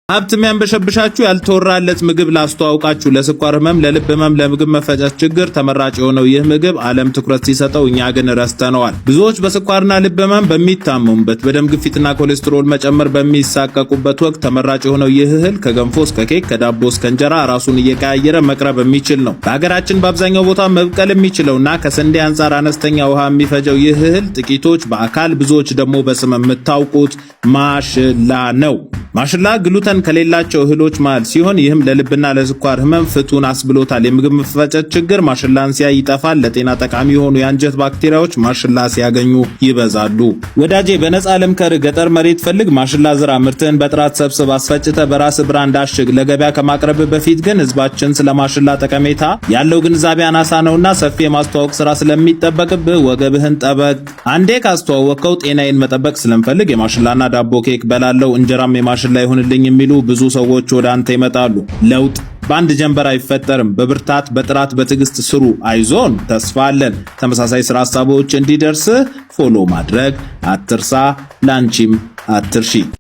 ሀብት የሚያንበሸብሻችሁ ያልተወራለት ምግብ ላስተዋውቃችሁ። ለስኳር ህመም፣ ለልብ ህመም፣ ለምግብ መፈጨት ችግር ተመራጭ የሆነው ይህ ምግብ ዓለም ትኩረት ሲሰጠው እኛ ግን ረስተነዋል። ብዙዎች በስኳርና ልብ ህመም በሚታመሙበት፣ በደም ግፊትና ኮሌስትሮል መጨመር በሚሳቀቁበት ወቅት ተመራጭ የሆነው ይህ እህል ከገንፎ እስከ ኬክ፣ ከዳቦ እስከ እንጀራ ራሱን እየቀያየረ መቅረብ የሚችል ነው። በሀገራችን በአብዛኛው ቦታ መብቀል የሚችለውና ከስንዴ አንጻር አነስተኛ ውሃ የሚፈጀው ይህ እህል ጥቂቶች በአካል ብዙዎች ደግሞ በስም የምታውቁት ማሽላ ነው። ማሽላ ግሉተን ከሌላቸው እህሎች መሃል ሲሆን ይህም ለልብና ለስኳር ህመም ፍቱን አስብሎታል። የምግብ መፈጨት ችግር ማሽላን ሲያይ ይጠፋል። ለጤና ጠቃሚ የሆኑ የአንጀት ባክቴሪያዎች ማሽላ ሲያገኙ ይበዛሉ። ወዳጄ፣ በነፃ ልምከር፣ ገጠር መሬት ፈልግ፣ ማሽላ ዝራ፣ ምርትህን በጥራት ሰብስብ፣ አስፈጭተህ በራስ brand አሽግ። ለገበያ ከማቅረብ በፊት ግን ህዝባችን ስለ ማሽላ ጠቀሜታ ያለው ግንዛቤ አናሳ ነውና ሰፊ የማስተዋወቅ ስራ ስለሚጠበቅብህ ወገብህን ጠበቅ። አንዴ ካስተዋወቅከው ጤናዬን መጠበቅ ስለምፈልግ የማሽላና ዳቦ ኬክ በላለው፣ እንጀራም የማሽላ ይሁንልኝ የሚሉ ብዙ ሰዎች ወደ አንተ ይመጣሉ። ለውጥ በአንድ ጀንበር አይፈጠርም። በብርታት፣ በጥራት፣ በትዕግስት ስሩ። አይዞን፣ ተስፋ አለን። ተመሳሳይ ስራ ሀሳቦች እንዲደርስ follow ማድረግ አትርሳ። ላንቺም አትርሺ።